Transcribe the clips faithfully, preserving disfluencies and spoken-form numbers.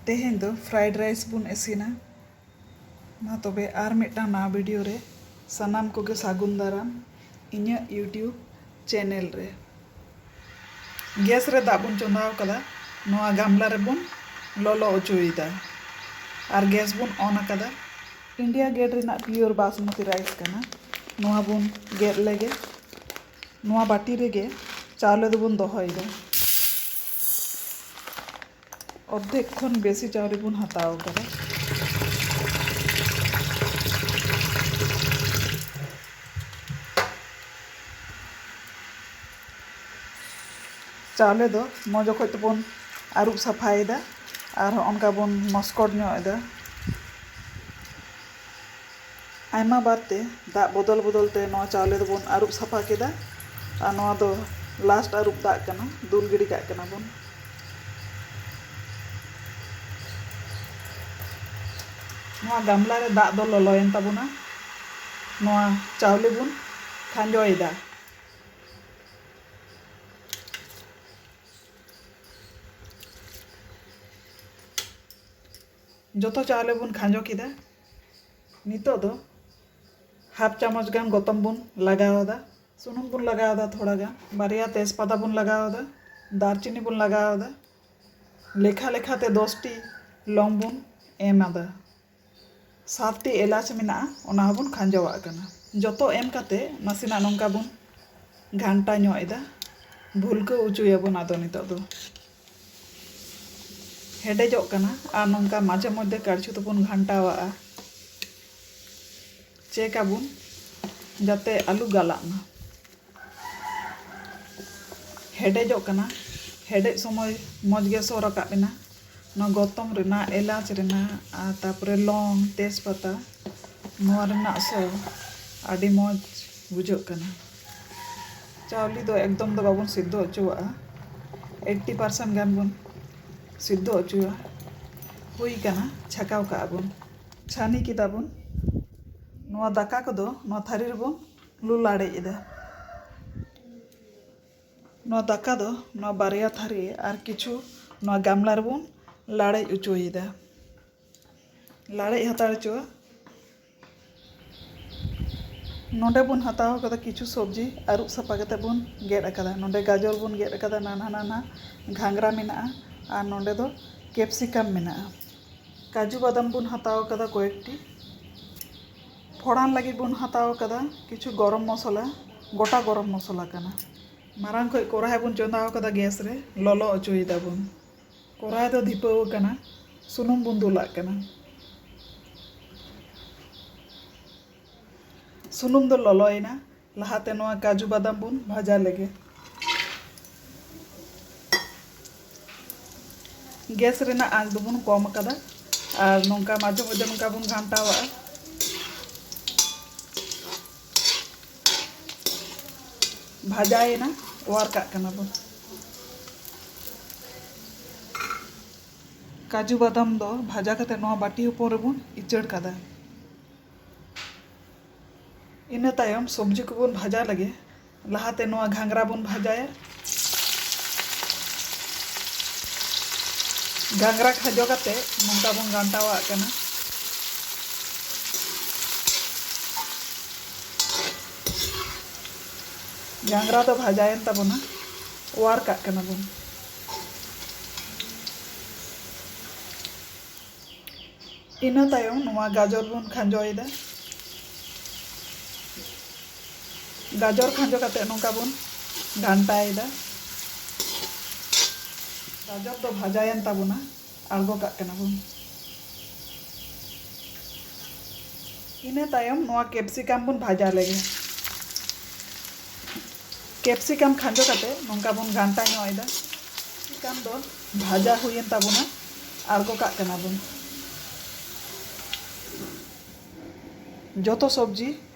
ᱛᱮᱦᱮᱧ ᱫᱚ fried rice ᱵᱚᱱ ᱤᱥᱤᱱᱟ᱾ ᱢᱟ ᱛᱚᱵᱮ ᱟᱨ ᱢᱤᱫᱴᱟᱝ ᱱᱟᱣᱟ video ᱨᱮ ᱥᱟᱱᱟᱢ ᱠᱚᱜᱮ ᱥᱟᱹᱜᱩᱱ ᱫᱟᱨᱟᱢ ᱤᱧᱟᱹᱜ YouTube channel ᱨᱮ᱾ Gas ᱨᱮ ᱫᱟᱜ ᱵᱚᱱ ᱪᱚᱸᱫᱟᱣ ᱠᱟᱫᱟ, ᱱᱚᱣᱟ ᱜᱟᱢᱞᱟ ᱨᱮᱵᱚᱱ ᱞᱚᱞᱚ ᱚᱪᱚᱭᱮᱫᱟ ᱟᱨ gas ᱵᱚᱱ on ᱟᱠᱟᱫᱟ᱾ India Gate ᱨᱮᱱᱟᱜ pure ᱵᱟᱥᱢᱚᱛᱤ rice ᱠᱟᱱᱟ᱾ ᱱᱚᱣᱟ ᱵᱚᱱ ᱜᱮᱫ ᱞᱮᱜᱮ᱾ ᱱᱚᱣᱟ ᱵᱟᱹᱴᱤ ᱨᱮᱜᱮ ᱪᱟᱣᱞᱮ ᱫᱚᱵᱚᱱ ᱫᱚᱦᱚᱭᱮᱫᱟ᱾ ᱚᱨᱫᱷᱮᱠ ᱠᱷᱚᱱ ᱵᱮᱥᱤ ᱪᱟᱣᱞᱮ ᱵᱚᱱ ᱦᱟᱛᱟᱣ ᱟᱠᱟᱫᱟ᱾ ᱪᱟᱣᱞᱮ ᱫᱚ ᱢᱚᱡᱽ ᱚᱠᱚᱡ ᱛᱮᱵᱚᱱ ᱟᱹᱨᱩᱵ ᱥᱟᱯᱷᱟᱭᱮᱫᱟ ᱟᱨ ᱦᱚᱸ ᱚᱱᱠᱟ ᱵᱚᱱ ᱢᱚᱥᱠᱚᱴ ᱧᱚᱜ ᱮᱫᱟ᱾ ᱟᱭᱢᱟ ᱵᱟᱨ ᱛᱮ ᱫᱟᱜ ᱵᱚᱫᱚᱞ ᱵᱚᱫᱚᱞ ᱛᱮ ᱱᱚᱣᱟ ᱪᱟᱣᱞᱮ ᱫᱚᱵᱚᱱ ᱟᱹᱨᱩᱵ ᱥᱟᱯᱷᱟ ᱠᱮᱫᱟ᱾ ᱟᱨ ᱱᱚᱣᱟ ᱫᱚ last ᱟᱹᱨᱩᱵ ᱫᱟᱜ ᱠᱟᱱᱟ, ᱫᱩᱞ ᱜᱤᱰᱤ ᱠᱟᱜ ᱠᱟᱱᱟ ᱵᱚᱱ᱾ ᱱᱚᱣᱟ ᱜᱟᱢᱞᱟ ᱨᱮ ᱫᱟᱜ ᱫᱚ ᱞᱚᱞᱚᱭᱮᱱ ᱛᱟᱵᱚᱱᱟ᱾ ᱱᱚᱣᱟ ᱪᱟᱣᱞᱮ ᱵᱚᱱ ᱠᱷᱟᱸᱡᱚᱭᱮᱫᱟ᱾ ᱡᱚᱛᱚ ᱪᱟᱣᱞᱮ ᱵᱚᱱ ᱠᱷᱟᱸᱡᱚ ᱠᱮᱫᱟ᱾ ᱱᱤᱛᱚᱜ ᱫᱚ half ᱪᱟᱢᱚᱪ ᱜᱟᱱ ᱜᱚᱛᱚᱢ ᱵᱚᱱ ᱞᱟᱜᱟᱣ ᱮᱫᱟ᱾ ᱥᱩᱱᱩᱢ ᱵᱚᱱ ᱞᱟᱜᱟᱣ ᱮᱫᱟ ᱛᱷᱚᱲᱟ ᱜᱟᱱ, ᱵᱟᱨᱭᱟ ᱛᱮᱡᱽᱯᱟᱛᱟ ᱵᱚᱱ ᱞᱟᱜᱟᱣ ᱮᱫᱟ, ᱫᱟᱨᱪᱤᱱᱤ ᱵᱚᱱ ᱞᱟᱜᱟᱣ ᱮᱫᱟ᱾ ᱞᱮᱠᱷᱟ ᱞᱮᱠᱷᱟ ᱛᱮ ᱫᱚᱥ ᱴᱤ ᱞᱚᱝ ᱵᱚᱱ ᱮᱢ ᱟᱫᱟ᱾ ᱥᱟᱛ ᱴᱤ ᱮᱞᱟᱪ ᱢᱮᱱᱟᱜᱼᱟ, ᱚᱱᱟ ᱦᱚᱸᱵᱚᱱ ᱠᱷᱟᱸᱡᱚᱣᱟᱜ ᱠᱟᱱᱟ᱾ ᱡᱚᱛᱚ ᱮᱢ ᱠᱟᱛᱮ ᱱᱟᱥᱮᱱᱟᱜ ᱱᱚᱝᱠᱟ ᱵᱚᱱ ᱜᱷᱟᱱᱴᱟ ᱧᱚᱜ ᱮᱫᱟ᱾ ᱵᱷᱩᱞᱠᱟᱹᱣ ᱚᱪᱚᱭᱟᱵᱚᱱ ᱟᱫᱚ ᱱᱤᱛᱚᱜ ᱫᱚ᱾ ᱦᱮᱰᱮᱡᱚᱜ ᱠᱟᱱᱟ ᱟᱨ ᱱᱚᱝᱠᱟ ᱢᱟᱡᱷᱮ ᱢᱚᱫᱽᱫᱷᱮ ᱠᱟᱲᱪᱷᱩ ᱛᱮᱵᱚᱱ ᱜᱷᱟᱱᱴᱟᱣᱟᱜᱼᱟ᱾ ᱪᱮᱠ ᱟᱵᱚᱱ ᱡᱟᱛᱮ ᱟᱞᱚ ᱜᱟᱞᱟᱜ ᱢᱟ᱾ ᱦᱮᱰᱮᱡᱚᱜ ᱠᱟᱱᱟ᱾ ᱦᱮᱰᱮᱡ ᱥᱚᱢᱚᱭ ᱢᱚᱡᱽ ᱜᱮ ᱥᱚ ᱨᱟᱠᱟᱵ ᱮᱱᱟ᱾ ᱱᱚᱣᱟ ᱜᱚᱛᱚᱢ ᱨᱮᱱᱟᱜ, ᱮᱞᱟᱪ ᱨᱮᱱᱟᱜ, ᱟᱨ ᱛᱟᱨᱯᱚᱨᱮ ᱞᱚᱝ, ᱛᱮᱡᱽᱯᱟᱛᱟ, ᱱᱚᱣᱟ ᱨᱮᱱᱟᱜ ᱥᱚ ᱟᱹᱰᱤ ᱢᱚᱡᱽ ᱵᱩᱡᱷᱟᱹᱜ ᱠᱟᱱᱟ᱾ ᱪᱟᱣᱞᱮ ᱫᱚ ᱮᱠᱫᱚᱢ ᱫᱚ ᱵᱟᱵᱚᱱ ᱥᱤᱫᱽᱫᱷᱚ ᱦᱚᱪᱚᱣᱟᱜᱼᱟ, eighty percent ᱜᱟᱱ ᱵᱚᱱ ᱥᱤᱫᱽᱫᱷᱚ ᱦᱚᱪᱚᱣᱟ᱾ ᱦᱩᱭ ᱠᱟᱱᱟ, ᱪᱷᱟᱠᱟᱣ ᱠᱟᱜᱼᱟ ᱵᱚᱱ, ᱪᱷᱟᱱᱤ ᱠᱮᱫᱟ ᱵᱚᱱ᱾ ᱱᱚᱣᱟ ᱫᱟᱠᱟ ᱠᱚᱫᱚ ᱱᱚᱣᱟ ᱛᱷᱟᱹᱨᱤ ᱨᱮᱵᱚᱱ ᱞᱩ ᱞᱟᱲᱮᱡ ᱮᱫᱟ᱾ ᱱᱚᱣᱟ ᱫᱟᱠᱟ ᱫᱚ ᱱᱚᱣᱟ ᱵᱟᱨᱭᱟ ᱛᱷᱟᱹᱨᱤ ᱟᱨ ᱠᱤᱪᱷᱩ ᱱᱚᱣᱟ ᱜᱟᱢᱞᱟ ᱨᱮᱵᱚᱱ ᱞᱟᱲᱮᱡ ᱦᱚᱪᱚᱭᱮᱫᱟ, ᱞᱟᱲᱮᱡ ᱦᱟᱛᱟᱲ ᱦᱚᱪᱚᱣᱟᱜ᱾ ᱱᱚᱰᱮ ᱵᱚᱱ ᱦᱟᱛᱟᱣ ᱠᱟᱫᱟ ᱠᱤᱪᱷᱩ ᱥᱚᱵᱽᱡᱤ, ᱟᱹᱨᱩᱵ ᱥᱟᱯᱷᱟ ᱠᱟᱛᱮ ᱵᱚᱱ ᱜᱮᱫ ᱟᱠᱟᱫᱟ᱾ ᱱᱚᱰᱮ ᱜᱟᱡᱚᱨ ᱵᱚᱱ ᱜᱮᱫ ᱟᱠᱟᱫᱟ, ᱱᱟᱱᱦᱟ ᱱᱟᱱᱦᱟ ᱜᱷᱟᱸᱜᱽᱨᱟ ᱢᱮᱱᱟᱜᱼᱟ, ᱟᱨ ᱱᱚᱰᱮ ᱫᱚ ᱠᱮᱯᱥᱤᱠᱟᱢ ᱢᱮᱱᱟᱜᱼᱟ᱾ ᱠᱟᱡᱩ ᱵᱟᱫᱟᱢ ᱵᱚᱱ ᱦᱟᱛᱟᱣ ᱠᱟᱫᱟ ᱠᱚᱭᱮᱠᱴᱤ᱾ ᱯᱷᱚᱲᱟᱱ ᱞᱟᱹᱜᱤᱫ ᱵᱚᱱ ᱦᱟᱛᱟᱣ ᱠᱟᱫᱟ ᱠᱤᱪᱷᱩ ᱜᱚᱨᱚᱢ ᱢᱚᱥᱞᱟ, ᱜᱚᱴᱟ ᱜᱚᱨᱚᱢ ᱢᱚᱥᱞᱟ ᱠᱟᱱᱟ᱾ ᱢᱟᱨᱟᱝ ᱠᱷᱚᱡ ᱠᱚᱨᱟᱭ ᱵᱚᱱ ᱪᱚᱸᱫᱟᱣ ᱠᱟᱫᱟ ᱜᱮᱥ ᱨᱮ, ᱞᱚᱞᱚ ᱦᱚᱪᱚᱭ ᱫᱟᱵᱚᱱ᱾ ᱠᱚᱨᱟᱭ ᱫᱚ ᱫᱷᱤᱯᱟᱹᱣ ᱟᱠᱟᱱᱟ, ᱥᱩᱱᱩᱢ ᱵᱚᱱ ᱫᱩᱞᱟᱜ ᱠᱟᱱᱟ᱾ ᱥᱩᱱᱩᱢ ᱫᱚ ᱞᱚᱞᱚᱭᱮᱱᱟ, ᱞᱟᱦᱟᱛᱮ ᱱᱚᱣᱟ ᱠᱟᱡᱩ ᱵᱟᱫᱟᱢ ᱵᱚᱱ ᱵᱷᱟᱡᱟ ᱞᱮᱜᱮ᱾ ᱜᱮᱥ ᱨᱮᱱᱟᱜ ᱟᱸᱪ ᱫᱚᱵᱚᱱ ᱠᱚᱢ ᱟᱠᱟᱫᱟ ᱟᱨ ᱱᱚᱝᱠᱟ ᱢᱟᱡᱷᱮ ᱢᱚᱫᱽᱫᱷᱮ ᱱᱚᱝᱠᱟ ᱵᱚᱱ ᱜᱷᱟᱱᱴᱟᱣᱟᱜᱼᱟ᱾ ᱵᱷᱟᱡᱟᱭᱮᱱᱟ, ᱚᱣᱟᱨ ᱠᱟᱜ ᱠᱟᱱᱟ ᱵᱚᱱ᱾ ᱠᱟᱡᱩ ᱵᱟᱫᱟᱢ ᱫᱚ ᱵᱷᱟᱡᱟ ᱠᱟᱛᱮ ᱱᱚᱣᱟ ᱵᱟᱹᱴᱤ ᱦᱚᱯᱚᱱ ᱨᱮᱵᱚᱱ ᱤᱪᱟᱹᱲ ᱠᱟᱫᱟ᱾ ᱤᱱᱟᱹ ᱛᱟᱭᱚᱢ ᱥᱚᱵᱽᱡᱤ ᱠᱚᱵᱚᱱ ᱵᱷᱟᱡᱟ ᱞᱮᱜᱮ᱾ ᱞᱟᱦᱟᱛᱮ ᱱᱚᱣᱟ ᱜᱷᱟᱸᱜᱽᱨᱟ ᱵᱚᱱ ᱵᱷᱟᱡᱟᱭᱟ᱾ ᱜᱷᱟᱸᱜᱽᱨᱟ ᱠᱷᱟᱡᱚ ᱠᱟᱛᱮ ᱱᱚᱝᱠᱟ ᱵᱚᱱ ᱜᱷᱟᱱᱴᱟᱣᱟᱜ ᱠᱟᱱᱟ᱾ ᱜᱷᱟᱸᱜᱽᱨᱟ ᱫᱚ ᱵᱷᱟᱡᱟᱭᱮᱱ ᱛᱟᱵᱚᱱᱟ, ᱚᱣᱟᱨ ᱠᱟᱜ ᱠᱟᱱᱟ ᱵᱚᱱ᱾ ᱤᱱᱟᱹ ᱛᱟᱭᱚᱢ ᱱᱚᱣᱟ ᱜᱟᱡᱚᱨ ᱵᱚᱱ ᱠᱷᱟᱸᱡᱚᱭᱮᱫᱟ᱾ ᱜᱟᱡᱚᱨ ᱠᱷᱟᱸᱡᱚ ᱠᱟᱛᱮ ᱱᱚᱝᱠᱟ ᱵᱚᱱ ᱜᱷᱟᱱᱴᱟᱭᱮᱫᱟ᱾ ᱜᱟᱡᱚᱨ ᱫᱚ ᱵᱷᱟᱡᱟᱭᱮᱱ ᱛᱟᱵᱚᱱᱟ, ᱟᱬᱜᱚ ᱠᱟᱜ ᱠᱟᱱᱟ ᱵᱚᱱ᱾ ᱤᱱᱟᱹ ᱛᱟᱭᱚᱢ ᱱᱚᱣᱟ ᱠᱮᱯᱥᱤᱠᱟᱢ ᱵᱚᱱ ᱵᱷᱟᱡᱟ ᱞᱮᱜᱮ᱾ ᱠᱮᱯᱥᱤᱠᱟᱢ ᱠᱷᱟᱸᱡᱚ ᱠᱟᱛᱮ ᱱᱚᱝᱠᱟ ᱵᱚᱱ ᱜᱷᱟᱱᱴᱟ ᱧᱚᱜ ᱮᱫᱟ᱾ ᱠᱮᱯᱥᱤᱠᱟᱢ ᱫᱚ ᱵᱷᱟᱡᱟ ᱦᱩᱭᱮᱱ ᱛᱟᱵᱚᱱᱟ, ᱟᱬᱜᱚ ᱠᱟᱜ ᱠᱟᱱᱟ ᱵᱚᱱ᱾ ᱡᱚᱛᱚ ᱥᱚᱵᱽᱡᱤ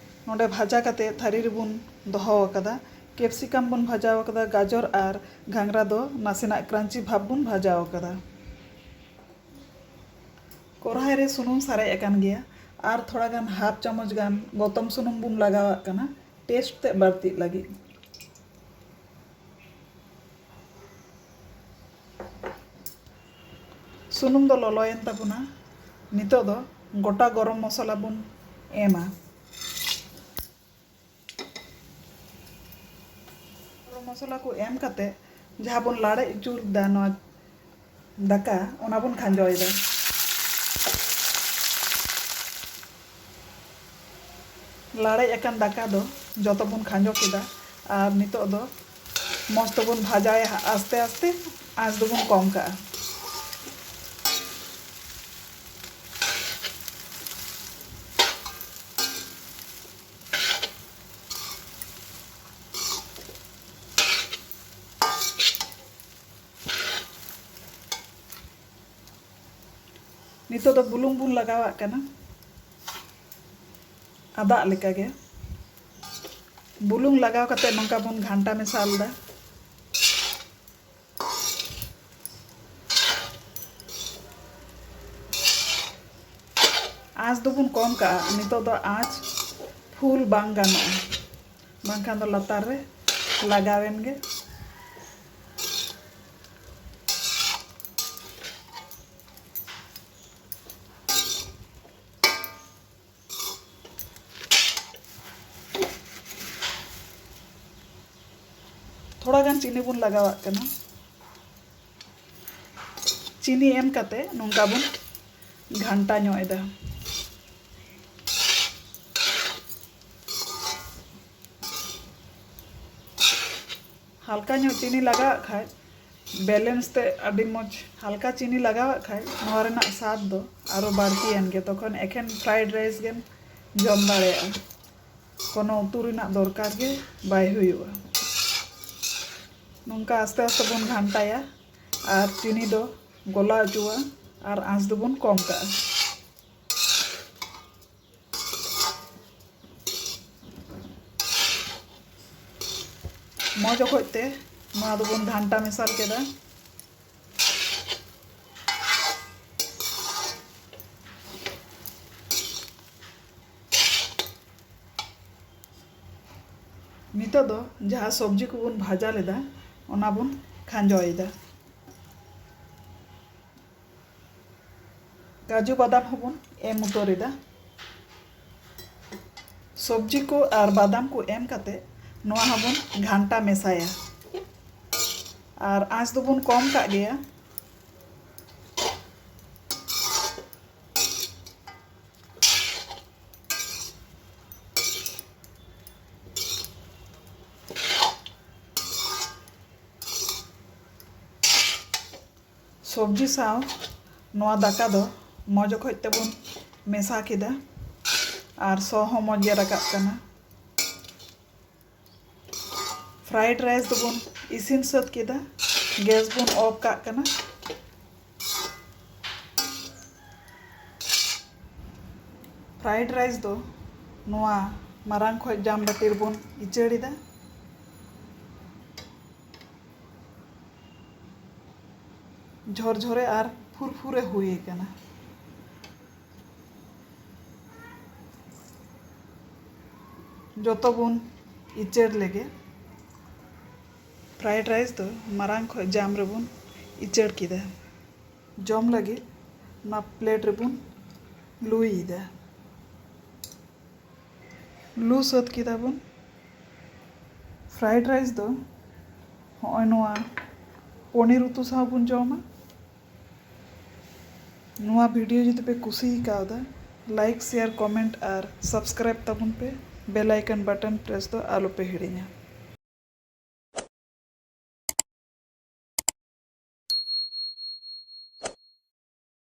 ᱱᱚᱰᱮ ᱵᱷᱟᱡᱟ ᱠᱟᱛᱮ ᱛᱷᱟᱹᱨᱤ ᱨᱮᱵᱚᱱ ᱫᱚᱦᱚ ᱟᱠᱟᱫᱟ᱾ ᱠᱮᱯᱥᱤᱠᱟᱢ ᱵᱚᱱ ᱵᱷᱟᱡᱟᱣ ᱟᱠᱟᱫᱟ, ᱜᱟᱡᱚᱨ ᱟᱨ ᱜᱷᱟᱸᱜᱽᱨᱟ ᱫᱚ ᱱᱟᱥᱮᱱᱟᱜ ᱠᱨᱟᱧᱪᱤ ᱵᱷᱟᱵᱽ ᱵᱚᱱ ᱵᱷᱟᱡᱟᱣ ᱟᱠᱟᱫᱟ᱾ ᱠᱚᱨᱦᱟᱭ ᱨᱮ ᱥᱩᱱᱩᱢ ᱥᱟᱨᱮᱡ ᱟᱠᱟᱱ ᱜᱮᱭᱟ ᱟᱨ ᱛᱷᱚᱲᱟ ᱜᱟᱱ ᱦᱟᱯ ᱪᱟᱢᱚᱪ ᱜᱟᱱ ᱜᱚᱛᱚᱢ ᱥᱩᱱᱩᱢ ᱵᱚᱱ ᱞᱟᱜᱟᱣᱟᱜ ᱠᱟᱱᱟ, ᱴᱮᱥᱴ ᱛᱮ ᱵᱟᱹᱲᱛᱤᱜ ᱞᱟᱹᱜᱤᱫ᱾ ᱥᱩᱱᱩᱢ ᱫᱚ ᱞᱚᱞᱚᱭᱮᱱ ᱛᱟᱵᱚᱱᱟ᱾ ᱱᱤᱛᱚᱜ ᱫᱚ ᱜᱚᱴᱟ ᱜᱚᱨᱚᱢ ᱢᱚᱥᱞᱟ ᱵᱚᱱ ᱮᱢᱟ᱾ ᱜᱚᱨᱚᱢ ᱢᱚᱥᱞᱟ ᱠᱚ ᱮᱢ ᱠᱟᱛᱮ ᱡᱟᱦᱟᱸ ᱵᱚᱱ ᱞᱟᱲᱮᱡ ᱦᱚᱪᱚ ᱞᱮᱫᱟ ᱱᱚᱣᱟ ᱫᱟᱠᱟ, ᱚᱱᱟ ᱵᱚᱱ ᱠᱷᱟᱸᱡᱚᱭᱮᱫᱟ᱾ ᱞᱟᱲᱮᱡ ᱟᱠᱟᱱ ᱫᱟᱠᱟ ᱫᱚ ᱡᱚᱛᱚ ᱵᱚᱱ ᱠᱷᱟᱸᱡᱚ ᱠᱮᱫᱟ᱾ ᱟᱨ ᱱᱤᱛᱚᱜ ᱫᱚ ᱢᱚᱡᱽ ᱛᱮᱵᱚᱱ ᱵᱷᱟᱡᱟᱭᱟ ᱦᱟᱸᱜ, ᱟᱥᱛᱮ ᱟᱥᱛᱮ ᱟᱸᱪ ᱫᱚᱵᱚᱱ ᱠᱚᱢ ᱠᱟᱜᱼᱟ᱾ ᱱᱤᱛᱚᱜ ᱫᱚ ᱵᱩᱞᱩᱝ ᱵᱚᱱ ᱞᱟᱜᱟᱣᱟᱜ ᱠᱟᱱᱟ, ᱟᱫᱟᱜ ᱞᱮᱠᱟᱜᱮ᱾ ᱵᱩᱞᱩᱝ ᱞᱟᱜᱟᱣ ᱠᱟᱛᱮ ᱱᱚᱝᱠᱟ ᱵᱚᱱ ᱜᱷᱟᱱᱴᱟ ᱢᱮᱥᱟᱞ ᱮᱫᱟ᱾ ᱟᱸᱪ ᱫᱚᱵᱚᱱ ᱠᱚᱢ ᱠᱟᱜᱼᱟ᱾ ᱱᱤᱛᱚᱜ ᱫᱚ ᱟᱸᱪ ᱯᱷᱩᱞ ᱵᱟᱝ ᱜᱟᱱᱚᱜᱼᱟ, ᱵᱟᱝᱠᱷᱟᱱ ᱫᱚ ᱞᱟᱛᱟᱨ ᱨᱮ ᱞᱟᱜᱟᱣᱮᱱ ᱜᱮ᱾ ᱛᱷᱚᱲᱟ ᱜᱟᱱ ᱪᱤᱱᱤ ᱵᱚᱱ ᱞᱟᱜᱟᱣᱟᱜ ᱠᱟᱱᱟ᱾ ᱪᱤᱱᱤ ᱮᱢ ᱠᱟᱛᱮ ᱱᱚᱝᱠᱟ ᱵᱚᱱ ᱜᱷᱟᱱᱴᱟ ᱧᱚᱜ ᱮᱫᱟ᱾ ᱦᱟᱞᱠᱟ ᱧᱚᱜ ᱪᱤᱱᱤ ᱞᱟᱜᱟᱣᱟᱜ ᱠᱷᱟᱡ ᱵᱮᱞᱮᱱᱥ ᱛᱮ ᱟᱹᱰᱤ ᱢᱚᱡᱽ᱾ ᱦᱟᱞᱠᱟ ᱪᱤᱱᱤ ᱞᱟᱜᱟᱣᱟᱜ ᱠᱷᱟᱡ ᱱᱚᱣᱟ ᱨᱮᱱᱟᱜ ᱥᱟᱫ ᱫᱚ ᱟᱨᱚ ᱵᱟᱹᱲᱛᱤᱭᱮᱱ ᱜᱮ, ᱛᱚᱠᱷᱚᱱ ᱮᱠᱷᱮᱱ ᱯᱷᱨᱟᱭᱤᱰ ᱨᱟᱭᱤᱥ ᱜᱮᱢ ᱡᱚᱢ ᱫᱟᱲᱮᱭᱟᱜᱼᱟ᱾ ᱠᱳᱱᱳ ᱩᱛᱩ ᱨᱮᱱᱟᱜ ᱫᱚᱨᱠᱟᱨ ᱜᱮ ᱵᱟᱭ ᱦᱩᱭᱩᱜᱼᱟ᱾ ᱱᱚᱝᱠᱟ ᱟᱥᱛᱮ ᱟᱥᱛᱮ ᱵᱚᱱ ᱜᱷᱟᱱᱴᱟᱭᱟ ᱟᱨ ᱪᱤᱱᱤ ᱫᱚ ᱜᱚᱞᱟ ᱦᱚᱪᱚᱣᱟ ᱟᱨ ᱟᱸᱪ ᱫᱚᱵᱚᱱ ᱠᱚᱢ ᱠᱟᱜᱼᱟ᱾ ᱢᱚᱡᱽ ᱚᱠᱚᱡ ᱛᱮ ᱱᱚᱣᱟ ᱫᱚᱵᱚᱱ ᱜᱷᱟᱱᱴᱟ ᱢᱮᱥᱟᱞ ᱠᱮᱫᱟ᱾ ᱱᱤᱛᱚᱜ ᱫᱚ ᱡᱟᱦᱟᱸ ᱥᱚᱵᱽᱡᱤ ᱠᱚᱵᱚᱱ ᱵᱷᱟᱡᱟ ᱞᱮᱫᱟ, ᱚᱱᱟ ᱵᱚᱱ ᱠᱷᱟᱸᱡᱚᱭᱮᱫᱟ᱾ ᱠᱟᱡᱩ ᱵᱟᱫᱟᱢ ᱦᱚᱸᱵᱚᱱ ᱮᱢ ᱩᱛᱟᱹᱨ ᱮᱫᱟ᱾ ᱥᱚᱵᱽᱡᱤ ᱠᱚ ᱟᱨ ᱵᱟᱫᱟᱢ ᱠᱚ ᱮᱢ ᱠᱟᱛᱮ ᱱᱚᱣᱟ ᱦᱚᱸᱵᱚᱱ ᱜᱷᱟᱱᱴᱟ ᱢᱮᱥᱟᱭᱟ᱾ ᱟᱨ ᱟᱸᱪ ᱫᱚᱵᱚᱱ ᱠᱚᱢ ᱠᱟᱜ ᱜᱮᱭᱟ᱾ ᱥᱚᱵᱽᱡᱤ ᱥᱟᱶ ᱱᱚᱣᱟ ᱫᱟᱠᱟ ᱫᱚ ᱢᱚᱡᱽ ᱚᱠᱚᱡ ᱛᱮᱵᱚᱱ ᱢᱮᱥᱟ ᱠᱮᱫᱟ ᱟᱨ ᱥᱚ ᱦᱚᱸ ᱢᱚᱡᱽ ᱜᱮ ᱨᱟᱠᱟᱵ ᱠᱟᱱᱟ᱾ ᱯᱷᱨᱟᱭᱤᱰ ᱨᱟᱭᱤᱥ ᱫᱚᱵᱚᱱ ᱤᱥᱤᱱ ᱥᱟᱹᱛ ᱠᱮᱫᱟ᱾ ᱜᱮᱥ ᱵᱚᱱ ᱚᱯᱷ ᱠᱟᱜ ᱠᱟᱱᱟ᱾ ᱯᱷᱨᱟᱭᱤᱰ ᱨᱟᱭᱤᱥ ᱫᱚ ᱱᱚᱣᱟ ᱢᱟᱨᱟᱝ ᱠᱷᱚᱡ ᱡᱟᱢ ᱵᱟᱹᱴᱤ ᱨᱮᱵᱚᱱ ᱤᱪᱟᱹᱲ ᱮᱫᱟ᱾ ᱡᱷᱚᱨᱡᱷᱚᱨᱮ ᱟᱨ ᱯᱷᱩᱨᱯᱷᱩᱨᱮ ᱦᱩᱭ ᱟᱠᱟᱱᱟ᱾ ᱡᱚᱛᱚ ᱵᱚᱱ ᱤᱪᱟᱹᱲ ᱞᱮᱜᱮ᱾ ᱯᱷᱨᱟᱭᱤᱰ ᱨᱟᱭᱤᱥ ᱫᱚ ᱢᱟᱨᱟᱝ ᱠᱷᱚᱡ ᱡᱟᱢ ᱨᱮᱵᱚᱱ ᱤᱪᱟᱹᱲ ᱠᱮᱫᱟ᱾ ᱡᱚᱢ ᱞᱟᱹᱜᱤᱫ ᱱᱚᱣᱟ ᱯᱞᱮᱴ ᱨᱮᱵᱚᱱ ᱞᱩᱭᱮᱫᱟ᱾ ᱞᱩ ᱥᱟᱹᱛ ᱠᱮᱫᱟ ᱵᱚᱱ᱾ ᱯᱷᱨᱟᱭᱤᱰ ᱨᱟᱭᱤᱥ ᱫᱚ ᱦᱚᱸᱜᱼᱚᱭ ᱱᱚᱣᱟ ᱯᱚᱱᱤᱨ ᱩᱛᱩ ᱥᱟᱶ ᱵᱚᱱ ᱡᱚᱢᱟ᱾ ᱱᱚᱣᱟ ᱵᱷᱤᱰᱤᱭᱳ ᱡᱩᱫᱤ ᱯᱮ ᱠᱩᱥᱤ ᱠᱟᱣᱫᱟ, ᱞᱟᱭᱤᱠ, ᱥᱮᱭᱟᱨ, ᱠᱚᱢᱮᱱᱴ ᱟᱨ ᱥᱟᱵᱥᱠᱨᱟᱭᱤᱵ ᱛᱟᱵᱚᱱ ᱯᱮ᱾ ᱵᱮᱞ ᱟᱭᱠᱚᱱ ᱵᱟᱴᱚᱱ ᱯᱨᱮᱥ ᱫᱚ ᱟᱞᱚ ᱯᱮ ᱦᱤᱲᱤᱧᱟ᱾